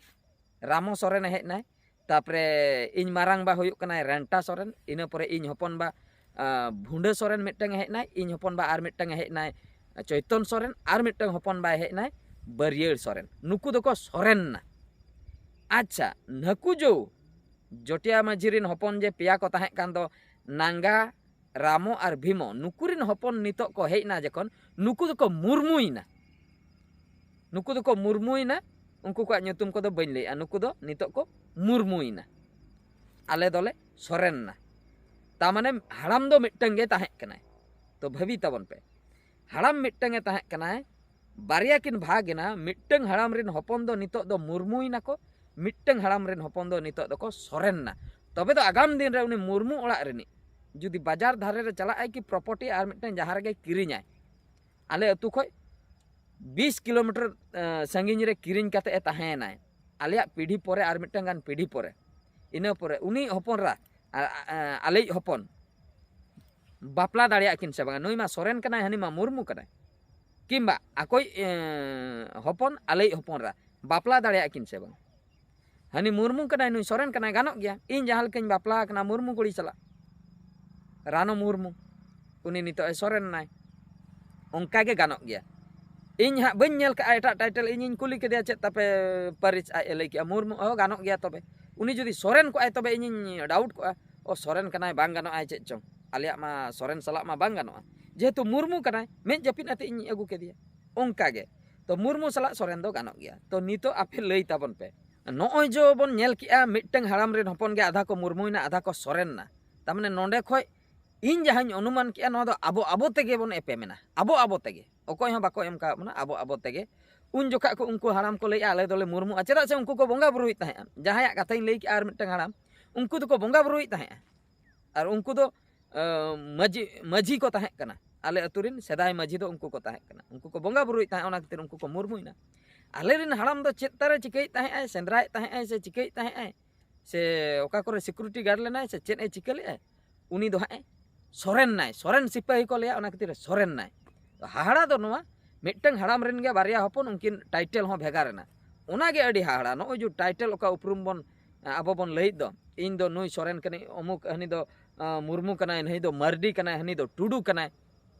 ᱨᱟᱢᱚ ᱥᱚᱨᱮᱱᱮ ᱦᱮᱡ ᱮᱱᱟᱭ᱾ ᱛᱟᱯᱚᱨᱮ ᱤᱧ ᱢᱟᱨᱟᱝ ᱵᱟ ᱦᱩᱭᱩᱜ ᱠᱟᱱᱟᱭ ᱨᱮᱱᱴᱟ ᱥᱚᱨᱮᱱ᱾ ᱤᱱᱟᱹ ᱯᱚᱨᱮ ᱤᱧ ᱦᱚᱯᱚᱱ ᱵᱟ, ᱟ, ᱵᱷᱩᱸᱰᱟᱹ ᱥᱚᱨᱮᱱ ᱢᱤᱫᱴᱟᱝ ᱮ ᱦᱮᱡ ᱮᱱᱟᱭ᱾ ᱤᱧ ᱦᱚᱯᱚᱱ ᱵᱟ ᱟᱨ ᱢᱤᱫᱴᱟᱝ ᱮ ᱦᱮᱡ ᱮᱱᱟᱭ ᱪᱳᱭᱛᱚᱱ ᱥᱚᱨᱮᱱ᱾ ᱟᱨ ᱢᱤᱫᱴᱟᱝ ᱦᱚᱯᱚᱱ ᱵᱟᱭ ᱦᱮᱡ ᱮᱱᱟᱭ ᱵᱟᱹᱨᱭᱟᱹᱲ ᱥᱚᱨᱮᱱ᱾ ᱱᱩᱠᱩ ᱫᱚᱠᱚ ᱥᱚᱨᱮᱱ ᱱᱟ᱾ ᱟᱪᱪᱷᱟ, ᱱᱟᱹᱠᱩ ᱡᱚ ᱡᱚᱴᱤᱭᱟ ᱢᱟᱹᱡᱷᱤ ᱨᱤᱱ ᱦᱚᱯᱚᱱ ᱡᱮ ᱯᱮᱭᱟ ᱠᱚ ᱛᱟᱦᱮᱸ ᱠᱟᱱ ᱫᱚ, ᱱᱟᱝᱜᱟ, ᱨᱟᱢᱚ ᱟᱨ ᱵᱷᱤᱢᱚ, ᱱᱩᱠᱩ ᱨᱤᱱ ᱦᱚᱯᱚᱱ ᱱᱤᱛᱚᱜ ᱠᱚ ᱦᱮᱡ ᱮᱱᱟ ᱡᱚᱠᱷᱚᱱ, ᱱᱩᱠᱩ ᱫᱚᱠᱚ ᱢᱩᱨᱢᱩᱭᱮᱱᱟ᱾ ᱱᱩᱠᱩ ᱫᱚᱠᱚ ᱢᱩᱨᱢᱩᱭᱮᱱᱟ᱾ ᱩᱱᱠᱩ ᱠᱚᱣᱟᱜ ᱧᱩᱛᱩᱢ ᱠᱚᱫᱚ ᱵᱟᱹᱧ ᱞᱟᱹᱭᱮᱜᱼᱟ᱾ ᱱᱩᱠᱩ ᱫᱚ ᱱᱤᱛᱚᱜ ᱠᱚ ᱢᱩᱨᱢᱩᱭᱮᱱᱟ᱾ ᱟᱞᱮ ᱫᱚᱞᱮ ᱥᱚᱨᱮᱱ ᱱᱟ᱾ ᱛᱟ ᱢᱟᱱᱮ ᱦᱟᱲᱟᱢ ᱫᱚ ᱢᱤᱫᱴᱟᱝ ᱜᱮ ᱛᱟᱦᱮᱸ ᱠᱟᱱᱟᱭ᱾ ᱛᱚ ᱵᱷᱟᱹᱵᱤ ᱛᱟᱵᱚᱱ ᱯᱮ, ᱦᱟᱲᱟᱢ ᱢᱤᱫᱴᱟᱝ ᱮ ᱛᱟᱦᱮᱸ ᱠᱟᱱᱟᱭ, ᱵᱟᱨᱭᱟ ᱠᱤᱱ ᱵᱷᱟᱜᱽ ᱮᱱᱟ᱾ ᱢᱤᱫᱴᱟᱝ ᱦᱟᱲᱟᱢ ᱨᱤᱱ ᱦᱚᱯᱚᱱ ᱫᱚ ᱱᱤᱛᱚᱜ ᱫᱚ ᱢᱩᱨᱢᱩᱭᱮᱱᱟ ᱠᱚ, ᱢᱤᱫᱴᱟᱝ ᱦᱟᱲᱟᱢ ᱨᱤᱱ ᱦᱚᱯᱚᱱ ᱫᱚ ᱱᱤᱛᱚᱜ ᱫᱚᱠᱚ ᱥᱚᱨᱮᱱ ᱱᱟ᱾ ᱛᱚᱵᱮ ᱫᱚ ᱟᱜᱟᱢ ᱫᱤᱱ ᱨᱮ ᱩᱱᱤ ᱢᱩᱨᱢᱩ ᱚᱲᱟᱜ ᱨᱤᱱᱤᱡ ᱡᱩᱫᱤ ᱵᱟᱡᱟᱨ ᱫᱷᱟᱨᱮ ᱨᱮ ᱪᱟᱞᱟᱜ ᱟᱭ ᱠᱤ property ᱟᱨ ᱢᱤᱫᱴᱟᱝ ᱡᱟᱦᱟᱸ ᱨᱮᱜᱮ ᱠᱤᱨᱤᱧᱟᱭ, ᱟᱞᱮ ᱟᱹᱛᱩ ᱠᱷᱚᱡ ᱵᱤᱥ kilometer, ᱮ, ᱥᱟᱺᱜᱤᱧ ᱨᱮ ᱠᱤᱨᱤᱧ ᱠᱟᱛᱮ ᱮ ᱛᱟᱦᱮᱸᱭᱮᱱᱟᱭ, ᱟᱞᱮᱭᱟᱜ ᱯᱤᱲᱦᱤ ᱯᱚᱨᱮ ᱟᱨ ᱢᱤᱫᱴᱟᱝ ᱜᱟᱱ ᱯᱤᱲᱦᱤ ᱯᱚᱨᱮ, ᱤᱱᱟᱹ ᱯᱚᱨᱮ ᱩᱱᱤ ᱦᱚᱯᱚᱱ ᱨᱟ, ᱟ, ᱟ, ᱟᱞᱮᱭᱤᱡ ᱦᱚᱯᱚᱱ ᱵᱟᱯᱞᱟ ᱫᱟᱲᱮᱭᱟᱜ ᱠᱤᱱ ᱥᱮ ᱵᱟᱝᱟ? ᱱᱩᱭ ᱢᱟ ᱥᱚᱨᱮᱱ ᱠᱟᱱᱟᱭ, ᱦᱟᱹᱱᱤ ᱢᱟ ᱢᱩᱨᱢᱩ ᱠᱟᱱᱟᱭ᱾ ᱠᱤᱝᱵᱟ ᱟᱠᱚᱭᱤᱡ, ᱮ, ᱦᱚᱯᱚᱱ ᱟᱞᱮᱭᱤᱡ ᱦᱚᱯᱚᱱ ᱨᱟ ᱵᱟᱯᱞᱟ ᱫᱟᱲᱮᱭᱟᱜ ᱠᱤᱱ ᱥᱮ ᱵᱟᱝ? ᱦᱟᱹᱱᱤ ᱢᱩᱨᱢᱩ ᱠᱟᱱᱟᱭ, ᱱᱩᱭ ᱥᱚᱨᱮᱱ ᱠᱟᱱᱟᱭ, ᱜᱟᱱᱚᱜ ᱜᱮᱭᱟ᱾ ᱤᱧ ᱡᱟᱦᱟᱸ ᱞᱮᱠᱟᱧ ᱵᱟᱯᱞᱟ ᱟᱠᱟᱱᱟ ᱢᱩᱨᱢᱩ ᱠᱩᱲᱤ ᱥᱟᱞᱟᱜ, ᱨᱟᱱᱚ ᱢᱩᱨᱢᱩ, ᱩᱱᱤ ᱱᱤᱛᱚᱜ ᱮ ᱥᱚᱨᱮᱱ ᱮᱱᱟᱭ, ᱚᱱᱠᱟ ᱜᱮ ᱜᱟᱱᱚᱜ ᱜᱮᱭᱟ᱾ ᱤᱧ ᱦᱟᱸᱜ ᱵᱟᱹᱧ ᱧᱮᱞ ᱠᱟᱜᱼᱟ ᱮᱴᱟᱜ ᱴᱟᱭᱴᱮᱞ, ᱤᱧᱤᱧ ᱠᱩᱞᱤ ᱠᱮᱫᱮᱭᱟ ᱪᱮᱫ ᱛᱟᱯᱮ ᱯᱟᱹᱨᱤᱥ, ᱟᱡ ᱮ ᱞᱟᱹᱭ ᱠᱮᱜᱼᱟ ᱢᱩᱨᱢᱩ᱾ ᱚ, ᱜᱟᱱᱚᱜ ᱜᱮᱭᱟ ᱛᱚᱵᱮ᱾ ᱩᱱᱤ ᱡᱩᱫᱤ ᱥᱚᱨᱮᱱ ᱠᱚᱜᱼᱟᱭ ᱛᱚᱵᱮ ᱤᱧᱤᱧ ᱰᱟᱣᱩᱴ ᱠᱚᱜᱼᱟ, ᱚ, ᱥᱚᱨᱮᱱ ᱠᱟᱱᱟᱭ, ᱵᱟᱝ ᱜᱟᱱᱚᱜᱼᱟᱭ ᱪᱮᱫ ᱪᱚᱝ, ᱟᱞᱮᱭᱟᱜ ᱢᱟ ᱥᱚᱨᱮᱱ ᱥᱟᱞᱟᱜ ᱢᱟ ᱵᱟᱝ ᱜᱟᱱᱚᱜᱼᱟ, ᱡᱮᱦᱮᱛᱩ ᱢᱩᱨᱢᱩ ᱠᱟᱱᱟᱭ, ᱢᱤᱫ ᱡᱟᱹᱯᱤᱫ ᱟᱛᱮ ᱤᱧ ᱟᱹᱜᱩ ᱠᱮᱫᱮᱭᱟ᱾ ᱚᱱᱠᱟ ᱜᱮ ᱛᱚ ᱢᱩᱨᱢᱩ ᱥᱟᱞᱟᱜ ᱥᱚᱨᱮᱱ ᱫᱚ ᱜᱟᱱᱚᱜ ᱜᱮᱭᱟ᱾ ᱛᱚ ᱱᱤᱛᱚᱜ ᱟᱯᱮ ᱞᱟᱹᱭ ᱛᱟᱵᱚᱱ ᱯᱮ, ᱱᱚᱜᱼᱚᱭ ᱡᱚ ᱵᱚᱱ ᱧᱮᱞ ᱠᱮᱜᱼᱟ ᱢᱤᱫᱴᱟᱝ ᱦᱟᱲᱟᱢ ᱨᱮᱱ ᱦᱚᱯᱚᱱ ᱜᱮ ᱟᱫᱷᱟ ᱠᱚ ᱢᱩᱨᱢᱩᱭᱮᱱᱟ, ᱟᱫᱷᱟ ᱠᱚ ᱥᱚᱨᱮᱱ ᱱᱟ, ᱛᱟᱨ ᱢᱟᱱᱮ ᱱᱚᱸᱰᱮ ᱠᱷᱚᱡ ᱤᱧ ᱡᱟᱦᱟᱸᱧ ᱚᱱᱩᱢᱟᱱ ᱠᱮᱜᱼᱟ, ᱱᱚᱣᱟ ᱫᱚ ᱟᱵᱚ ᱟᱵᱚ ᱛᱮᱜᱮ ᱵᱚᱱ ᱮᱯᱮᱢᱮᱱᱟ, ᱟᱵᱚ ᱟᱵᱚ ᱛᱮᱜᱮ, ᱚᱠᱚᱭ ᱦᱚᱸ ᱵᱟᱠᱚ ᱮᱢ ᱠᱟᱣᱟᱫ ᱵᱚᱱᱟ, ᱟᱵᱚ ᱟᱵᱚ ᱛᱮᱜᱮ᱾ ᱩᱱ ᱡᱚᱠᱷᱟᱜ ᱠᱚ ᱩᱱᱠᱩ ᱦᱟᱲᱟᱢ ᱠᱚ ᱞᱟᱹᱭᱮᱜᱼᱟ ᱟᱞᱮ ᱫᱚᱞᱮ ᱢᱩᱨᱢᱩᱜᱼᱟ, ᱪᱮᱫᱟᱜ ᱥᱮ ᱩᱱᱠᱩ ᱠᱚ ᱵᱚᱸᱜᱟ ᱵᱩᱨᱩᱭᱮᱫ ᱛᱟᱦᱮᱸᱜᱼᱟ᱾ ᱡᱟᱦᱟᱸᱭᱟᱜ ᱠᱟᱛᱷᱟᱧ ᱞᱟᱹᱭ ᱠᱮᱜᱼᱟ ᱟᱨ ᱢᱤᱫᱴᱟᱝ ᱦᱟᱲᱟᱢ, ᱩᱱᱠᱩ ᱫᱚᱠᱚ ᱵᱚᱸᱜᱟ ᱵᱩᱨᱩᱭᱮᱫ ᱛᱟᱦᱮᱸᱜᱼᱟ, ᱟᱨ ᱩᱱᱠᱩ ᱫᱚ ᱟᱸ, ᱢᱟᱹᱡᱷᱤ ᱢᱟᱹᱡᱷᱤ ᱠᱚ ᱛᱟᱦᱮᱸ ᱠᱟᱱᱟ᱾ ᱟᱞᱮ ᱟᱹᱛᱩ ᱨᱮᱱ ᱥᱮᱫᱟᱭ ᱢᱟᱹᱡᱷᱤ ᱫᱚ ᱩᱱᱠᱩ ᱠᱚ ᱛᱟᱦᱮᱸ ᱠᱟᱱᱟ, ᱩᱱᱠᱩ ᱠᱚ ᱵᱚᱸᱜᱟ ᱵᱩᱨᱩᱭᱮᱫ ᱛᱟᱦᱮᱸᱫ, ᱚᱱᱟ ᱠᱷᱟᱹᱛᱤᱨ ᱩᱱᱠᱩ ᱠᱚ ᱢᱩᱨᱢᱩᱭᱮᱱᱟ᱾ ᱟᱞᱮ ᱨᱮᱱ ᱦᱟᱲᱟᱢ ᱫᱚ ᱪᱮᱫ ᱛᱟᱨᱮ ᱪᱤᱠᱟᱹᱭᱮᱫ ᱛᱟᱦᱮᱸᱜᱼᱟᱭ, ᱥᱮᱸᱫᱽᱨᱟᱭᱮᱫ ᱛᱟᱦᱮᱸᱜᱼᱟᱭ ᱥᱮ ᱪᱤᱠᱟᱹᱭᱮᱫ ᱛᱟᱦᱮᱸᱜᱼᱟᱭ, ᱥᱮ ᱚᱠᱟ ᱠᱚᱨᱮ ᱥᱤᱠᱩᱨᱤᱴᱤ ᱜᱟᱨᱰ ᱞᱮᱱᱟᱭ ᱥᱮ ᱪᱮᱫ ᱮ ᱪᱤᱠᱟᱹ ᱞᱮᱫᱼᱟᱭ, ᱩᱱᱤ ᱫᱚ ᱦᱟᱸᱜ ᱮ ᱥᱚᱨᱮᱱ ᱱᱟᱭ, ᱥᱚᱨᱮᱱ ᱥᱤᱯᱟᱹᱦᱤ ᱠᱚ ᱞᱟᱹᱭᱟ, ᱚᱱᱟ ᱠᱷᱟᱹᱛᱤᱨ ᱮ ᱥᱚᱨᱮᱱ ᱱᱟᱭ᱾ ᱛᱚ ᱦᱟᱦᱟᱲᱟ ᱫᱚ ᱱᱚᱣᱟ, ᱢᱤᱫᱴᱟᱝ ᱦᱟᱲᱟᱢ ᱨᱮᱱ ᱜᱮ ᱵᱟᱨᱭᱟ ᱦᱚᱯᱚᱱ, ᱩᱱᱠᱤᱱ ᱴᱟᱭᱴᱮᱞ ᱦᱚᱸ ᱵᱷᱮᱜᱟᱨ ᱮᱱᱟ᱾ ᱚᱱᱟᱜᱮ ᱟᱹᱰᱤ ᱦᱟᱦᱟᱲᱟ᱾ ᱱᱚᱜᱼᱚᱭ ᱡᱮ ᱴᱟᱭᱴᱮᱞ ᱚᱠᱟ ᱩᱯᱨᱩᱢ ᱵᱚᱱ, ᱟᱵᱚ ᱵᱚᱱ ᱞᱟᱹᱭᱮᱫ ᱫᱚ, ᱤᱧ ᱫᱚ ᱱᱩᱭ ᱥᱚᱨᱮᱱ ᱠᱟᱹᱱᱟᱹᱧ, ᱚᱢᱩᱠ ᱦᱟᱹᱱᱤ ᱫᱚ ᱟᱸ, ᱢᱩᱨᱢᱩ ᱠᱟᱱᱟᱭ, ᱦᱟᱹᱱᱤ ᱫᱚ ᱢᱟᱨᱰᱤ ᱠᱟᱱᱟᱭ, ᱦᱟᱹᱱᱤ ᱫᱚ ᱴᱩᱰᱩ ᱠᱟᱱᱟᱭ᱾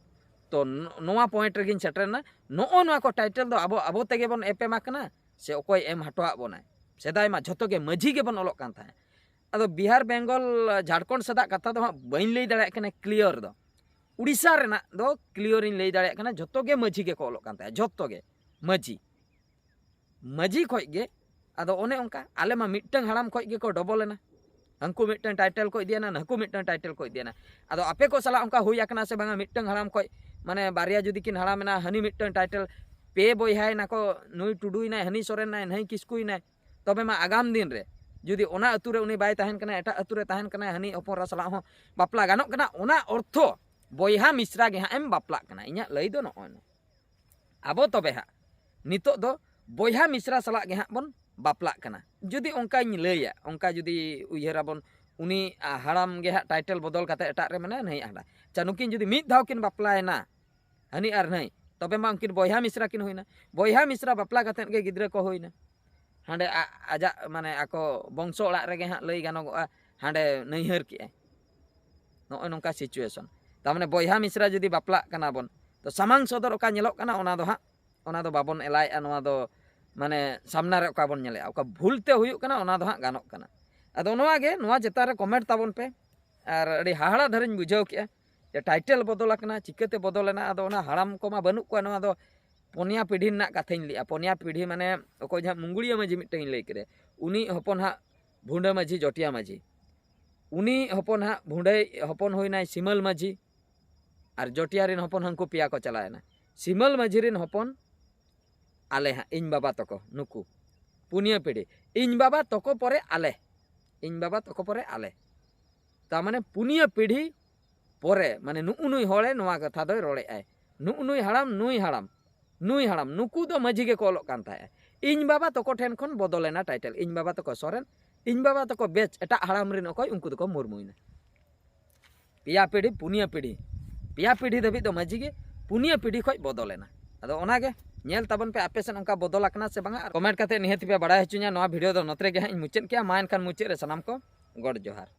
ᱛᱚ ᱱᱚ- ᱱᱚᱣᱟ ᱯᱚᱭᱮᱱᱴ ᱨᱮᱜᱤᱧ ᱥᱮᱴᱮᱨᱮᱱᱟ᱾ ᱱᱚᱜᱼᱚ ᱱᱚᱣᱟ ᱠᱚ ᱴᱟᱭᱴᱮᱞ ᱫᱚ ᱟᱵᱚ ᱟᱵᱚ ᱛᱮᱜᱮ ᱵᱚᱱ ᱮᱯᱮᱢ ᱟᱠᱟᱱᱟ ᱥᱮ ᱚᱠᱚᱭ ᱮᱢ ᱦᱚᱴᱚᱣᱟᱜ ᱵᱚᱱᱟᱭ? ᱥᱮᱫᱟᱭ ᱢᱟ ᱡᱷᱚᱛᱚ ᱜᱮ ᱢᱟᱹᱡᱷᱤ ᱜᱮᱵᱚᱱ ᱚᱞᱚᱜ ᱠᱟᱱ ᱛᱟᱦᱮᱸᱫ᱾ ᱟᱫᱚ ᱵᱤᱦᱟᱨ, ᱵᱮᱝᱜᱚᱞ, ᱡᱷᱟᱲᱠᱷᱚᱸᱰ ᱥᱮᱫᱟᱜ ᱠᱟᱛᱷᱟ ᱫᱚ ᱦᱟᱸᱜ ᱵᱟᱹᱧ ᱞᱟᱹᱭ ᱫᱟᱲᱮᱭᱟᱜ ᱠᱟᱱᱟ ᱠᱞᱤᱭᱟᱨ ᱫᱚ᱾ ᱩᱲᱤᱥᱥᱟ ᱨᱮᱱᱟᱜ ᱫᱚ ᱠᱞᱤᱭᱟᱨᱤᱧ ᱞᱟᱹᱭ ᱫᱟᱲᱮᱭᱟᱜ ᱠᱟᱱᱟ, ᱡᱷᱚᱛᱚ ᱜᱮ ᱢᱟᱹᱡᱷᱤ ᱜᱮᱠᱚ ᱚᱞᱚᱜ ᱠᱟᱱ ᱛᱟᱦᱮᱸᱫ, ᱡᱷᱚᱛᱚ ᱜᱮ ᱢᱟᱹᱡᱷᱤ᱾ ᱢᱟᱹᱡᱷᱤ ᱠᱷᱚᱡ ᱜᱮ᱾ ᱟᱫᱚ ᱚᱱᱮ ᱚᱱᱠᱟ, ᱟᱞᱮ ᱢᱟ ᱢᱤᱫᱴᱟᱝ ᱦᱟᱲᱟᱢ ᱠᱷᱚᱡ ᱜᱮᱠᱚ ᱰᱚᱵᱚᱞ ᱮᱱᱟ᱾ ᱦᱟᱹᱱᱠᱩ ᱢᱤᱫᱴᱟᱝ ᱴᱟᱭᱴᱮᱞ ᱠᱚ ᱤᱫᱤᱭᱟᱱᱟ, ᱱᱟᱹᱠᱩ ᱢᱤᱫᱴᱟᱝ ᱴᱟᱭᱴᱮᱞ ᱠᱚ ᱤᱫᱤᱭᱟᱱᱟ᱾ ᱟᱫᱚ ᱟᱯᱮ ᱠᱚ ᱥᱟᱞᱟᱜ ᱚᱱᱠᱟ ᱦᱩᱭ ᱟᱠᱟᱱᱟ ᱥᱮ ᱵᱟᱝᱟ? ᱢᱤᱫᱴᱟᱝ ᱦᱟᱲᱟᱢ ᱠᱷᱚᱡ, ᱢᱟᱱᱮ, ᱵᱟᱨᱭᱟ ᱡᱩᱫᱤ ᱠᱤᱱ ᱦᱟᱲᱟᱢ ᱮᱱᱟ, ᱦᱟᱹᱱᱤ ᱢᱤᱫᱴᱟᱝ ᱴᱟᱭᱴᱮᱞ, ᱯᱮ ᱵᱚᱭᱦᱟᱭᱮᱱᱟ ᱠᱚ, ᱱᱩᱭ ᱴᱩᱰᱩᱭᱮᱱᱟᱭ, ᱦᱟᱹᱱᱤ ᱥᱚᱨᱮᱱᱟᱭ, ᱱᱟᱹᱭ ᱠᱤᱥᱠᱩᱭᱮᱱᱟᱭ, ᱛᱚᱵᱮ ᱢᱟ ᱟᱜᱟᱢ ᱫᱤᱱ ᱨᱮ ᱡᱩᱫᱤ ᱚᱱᱟ ᱟᱹᱛᱩ ᱨᱮ ᱩᱱᱤ ᱵᱟᱭ ᱛᱟᱦᱮᱱ ᱠᱟᱱᱟ, ᱮᱴᱟᱜ ᱟᱹᱛᱩ ᱨᱮ ᱛᱟᱦᱮᱱ ᱠᱟᱱᱟᱭ, ᱦᱟᱹᱱᱤ ᱦᱚᱯᱚᱱ ᱮᱨᱟ ᱥᱟᱞᱟᱜ ᱦᱚᱸ ᱵᱟᱯᱞᱟ ᱜᱟᱱᱚᱜ ᱠᱟᱱᱟ, ᱚᱱᱟ ᱚᱨᱛᱷᱚ ᱵᱚᱭᱦᱟ ᱢᱤᱥᱨᱟ ᱜᱮ ᱦᱟᱸᱜ ᱮᱢ ᱵᱟᱯᱞᱟᱜ ᱠᱟᱱᱟ᱾ ᱤᱧᱟᱹᱜ ᱞᱟᱹᱭ ᱫᱚ ᱱᱚᱜᱼᱚᱭ ᱱᱚᱣᱟ᱾ ᱟᱵᱚ ᱛᱚᱵᱮ ᱦᱟᱸᱜ ᱱᱤᱛᱚᱜ ᱫᱚ ᱵᱚᱭᱦᱟ ᱢᱤᱥᱨᱟ ᱥᱟᱞᱟᱜ ᱜᱮ ᱦᱟᱸᱜ ᱵᱚᱱ ᱵᱟᱯᱞᱟᱜ ᱠᱟᱱᱟ᱾ ᱡᱩᱫᱤ ᱚᱱᱠᱟᱧ ᱞᱟᱹᱭᱟ, ᱚᱱᱠᱟ ᱡᱩᱫᱤ ᱩᱭᱦᱟᱹᱨᱟᱵᱚᱱ, ᱩᱱᱤ, ᱟ, ᱦᱟᱲᱟᱢ ᱜᱮ ᱦᱟᱸᱜ ᱴᱟᱭᱴᱮᱞ ᱵᱚᱫᱚᱞ ᱠᱟᱛᱮ ᱮᱴᱟᱜ ᱨᱮ ᱢᱮᱱᱟᱭᱟ, ᱱᱟᱹᱭ ᱟᱦᱲᱟ᱾ ᱟᱪᱪᱷᱟ, ᱱᱩᱠᱤᱱ ᱡᱩᱫᱤ ᱢᱤᱫ ᱫᱷᱟᱣ ᱠᱤᱱ ᱵᱟᱯᱞᱟᱭᱮᱱᱟ, ᱦᱟᱹᱱᱤ ᱟᱨ ᱱᱟᱹᱭ, ᱛᱚᱵᱮ ᱢᱟ ᱩᱱᱠᱤᱱ ᱵᱚᱭᱦᱟ ᱢᱤᱥᱨᱟ ᱠᱤᱱ ᱦᱩᱭᱱᱟ᱾ ᱵᱚᱭᱦᱟ ᱢᱤᱥᱨᱟ ᱵᱟᱯᱞᱟ ᱠᱟᱛᱮᱫ ᱜᱮ ᱜᱤᱫᱽᱨᱟᱹ ᱠᱚ ᱦᱩᱭᱱᱟ᱾ ᱦᱟᱸᱰᱮ ᱟ- ᱟᱡᱟᱜ ᱢᱟᱱᱮ ᱟᱠᱚ ᱵᱚᱝᱥᱚ ᱚᱲᱟᱜ ᱨᱮᱜᱮ ᱦᱟᱸᱜ ᱞᱟᱹᱭ ᱜᱟᱱᱚᱜᱚᱜᱼᱟ, ᱦᱟᱸᱰᱮ ᱱᱟᱹᱭᱦᱟᱹᱨ ᱠᱮᱜᱼᱟᱭ᱾ ᱱᱚᱜᱼᱚᱭ ᱱᱚᱝᱠᱟ situation᱾ ᱛᱟᱨ ᱢᱟᱱᱮ ᱵᱚᱭᱦᱟ ᱢᱤᱥᱨᱟ ᱡᱩᱫᱤ ᱵᱟᱯᱞᱟᱜ ᱠᱟᱱᱟ ᱵᱚᱱ, ᱛᱚ ᱥᱟᱢᱟᱝ ᱥᱚᱫᱚᱨ ᱚᱠᱟ ᱧᱮᱞᱚᱜ ᱠᱟᱱᱟ, ᱚᱱᱟ ᱫᱚ ᱦᱟᱸᱜ, ᱚᱱᱟ ᱫᱚ ᱵᱟᱵᱚᱱ ᱮᱞᱟᱣᱮᱫᱼᱟ᱾ ᱱᱚᱣᱟ ᱫᱚ ᱢᱟᱱᱮ ᱥᱟᱢᱱᱟ ᱨᱮ ᱚᱠᱟ ᱵᱚᱱ ᱧᱮᱞᱮᱜᱼᱟ, ᱚᱠᱟ ᱵᱷᱩᱞ ᱛᱮ ᱦᱩᱭᱩᱜ ᱠᱟᱱᱟ, ᱚᱱᱟ ᱫᱚ ᱦᱟᱸᱜ ᱜᱟᱱᱚᱜ ᱠᱟᱱᱟ᱾ ᱟᱫᱚ ᱱᱚᱣᱟ ᱜᱮ, ᱱᱚᱣᱟ ᱪᱮᱛᱟᱱ ᱨᱮ comment ᱛᱟᱵᱚᱱ ᱯᱮ᱾ ᱟᱨ ᱟᱹᱰᱤ ᱦᱟᱦᱟᱲᱟ ᱫᱷᱟᱨᱟᱧ ᱵᱩᱡᱷᱟᱹᱣ ᱠᱮᱜᱼᱟ ᱡᱮ title ᱵᱚᱫᱚᱞ ᱟᱠᱟᱱᱟ, ᱪᱤᱠᱟᱹᱛᱮ ᱵᱚᱫᱚᱞ ᱮᱱᱟ? ᱟᱫᱚ ᱚᱱᱟ ᱦᱟᱲᱟᱢ ᱠᱚᱢᱟ ᱵᱟᱹᱱᱩᱜ ᱠᱚᱣᱟ, ᱱᱚᱣᱟ ᱫᱚ ᱯᱚᱱᱭᱟ ᱯᱤᱲᱦᱤ ᱨᱮᱱᱟᱜ ᱠᱟᱛᱷᱟᱧ ᱞᱟᱹᱭᱮᱜᱼᱟ᱾ ᱯᱚᱱᱭᱟ ᱯᱤᱲᱦᱤ ᱢᱟᱱᱮ ᱚᱠᱚᱭ ᱡᱟᱦᱟᱸ ᱢᱩᱝᱜᱩᱲᱤᱭᱟᱹ ᱢᱟᱹᱡᱷᱤ ᱢᱤᱫᱴᱟᱝ ᱤᱧ ᱞᱟᱹᱭ ᱠᱮᱫᱟ, ᱩᱱᱤ ᱦᱚᱯᱚᱱ ᱦᱟᱸᱜ ᱵᱷᱩᱸᱰᱟᱹ ᱢᱟᱹᱡᱷᱤ, ᱡᱚᱴᱤᱭᱟ ᱢᱟᱹᱡᱷᱤ, ᱩᱱᱤ ᱦᱚᱯᱚᱱ ᱦᱟᱸᱜ ᱵᱷᱩᱸᱰᱟᱹᱭ ᱦᱚᱯᱚᱱ ᱦᱩᱭᱱᱟᱭ ᱥᱤᱢᱟᱹᱞ ᱢᱟᱹᱡᱷᱤ, ᱟᱨ ᱡᱚᱴᱤᱭᱟ ᱨᱮᱱ ᱦᱚᱯᱚᱱ ᱦᱟᱱᱠᱩ ᱯᱮᱭᱟ ᱠᱚ ᱪᱟᱞᱟᱣᱮᱱᱟ᱾ ᱥᱤᱢᱟᱹᱞ ᱢᱟᱹᱡᱷᱤ ᱨᱮᱱ ᱦᱚᱯᱚᱱ ᱟᱞᱮ ᱦᱟᱸᱜ, ᱤᱧ ᱵᱟᱵᱟ ᱛᱟᱠᱚ, ᱱᱩᱠᱩ ᱯᱩᱱᱭᱟᱹ ᱯᱤᱲᱦᱤ, ᱤᱧ ᱵᱟᱵᱟ ᱛᱟᱠᱚ ᱯᱚᱨᱮ ᱟᱞᱮ, ᱤᱧ ᱵᱟᱵᱟ ᱛᱟᱠᱚ ᱯᱚᱨᱮ ᱟᱞᱮ᱾ ᱛᱟᱨ ᱢᱟᱱᱮ ᱯᱩᱱᱭᱟᱹ ᱯᱤᱲᱦᱤ ᱯᱚᱨᱮ, ᱢᱟᱱᱮ ᱱᱩᱜᱼᱩ ᱱᱩᱭ ᱦᱚᱲᱮ ᱱᱚᱣᱟ ᱠᱟᱛᱷᱟ ᱫᱚᱭ ᱨᱚᱲᱮᱫᱼᱟᱭ, ᱱᱩᱜᱼᱩ ᱱᱩᱭ ᱦᱟᱲᱟᱢ, ᱱᱩᱭ ᱦᱟᱲᱟᱢ, ᱱᱩᱭ ᱦᱟᱲᱟᱢ, ᱱᱩᱠᱩ ᱫᱚ ᱢᱟᱹᱡᱷᱤ ᱜᱮᱠᱚ ᱚᱞᱚᱜ ᱠᱟᱱ ᱛᱟᱦᱮᱸᱫ᱾ ᱤᱧ ᱵᱟᱵᱟ ᱛᱟᱠᱚ ᱴᱷᱮᱱ ᱠᱷᱚᱱ ᱵᱚᱫᱚᱞᱮᱱᱟ title, ᱤᱧ ᱵᱟᱵᱟ ᱛᱟᱠᱚ ᱥᱚᱨᱮᱱ, ᱤᱧ ᱵᱟᱵᱟ ᱛᱟᱠᱚ ᱵᱮᱪ ᱮᱴᱟᱜ ᱦᱟᱲᱟᱢ ᱨᱮᱱ ᱚᱠᱚᱭ, ᱩᱱᱠᱩ ᱫᱚᱠᱚ ᱢᱩᱨᱢᱩᱭᱮᱱᱟ᱾ ᱯᱮᱭᱟ ᱯᱤᱲᱦᱤ, ᱯᱩᱱᱭᱟᱹ ᱯᱤᱲᱦᱤ, ᱯᱮᱭᱟ ᱯᱤᱲᱦᱤ ᱫᱷᱟᱹᱵᱤᱡ ᱫᱚ ᱢᱟᱹᱡᱷᱤ ᱜᱮ, ᱯᱩᱱᱭᱟᱹ ᱯᱤᱲᱦᱤ ᱠᱷᱚᱡ ᱵᱚᱫᱚᱞᱮᱱᱟ᱾ ᱟᱫᱚ ᱚᱱᱟᱜᱮ ᱧᱮᱞ ᱛᱟᱵᱚᱱ ᱯᱮ, ᱟᱯᱮ ᱥᱮᱫ ᱚᱱᱠᱟ ᱵᱚᱫᱚᱞ ᱟᱠᱟᱱᱟ ᱥᱮ ᱵᱟᱝᱟ, ᱟᱨ comment ᱠᱟᱛᱮ ᱱᱤᱦᱟᱹᱛ ᱯᱮ ᱵᱟᱲᱟᱭ ᱦᱚᱪᱚᱧᱟ᱾ ᱱᱚᱣᱟ video ᱫᱚ ᱱᱚᱛᱮ ᱨᱮᱜᱮ ᱦᱟᱸᱜ ᱤᱧ ᱢᱩᱪᱟᱹᱫ ᱠᱮᱜᱼᱟ᱾ ᱢᱟ ᱮᱱᱠᱷᱟᱱ ᱢᱩᱪᱟᱹᱫ ᱨᱮ ᱥᱟᱱᱟᱢ ᱠᱚ ᱜᱚᱰ ᱡᱚᱦᱟᱨ᱾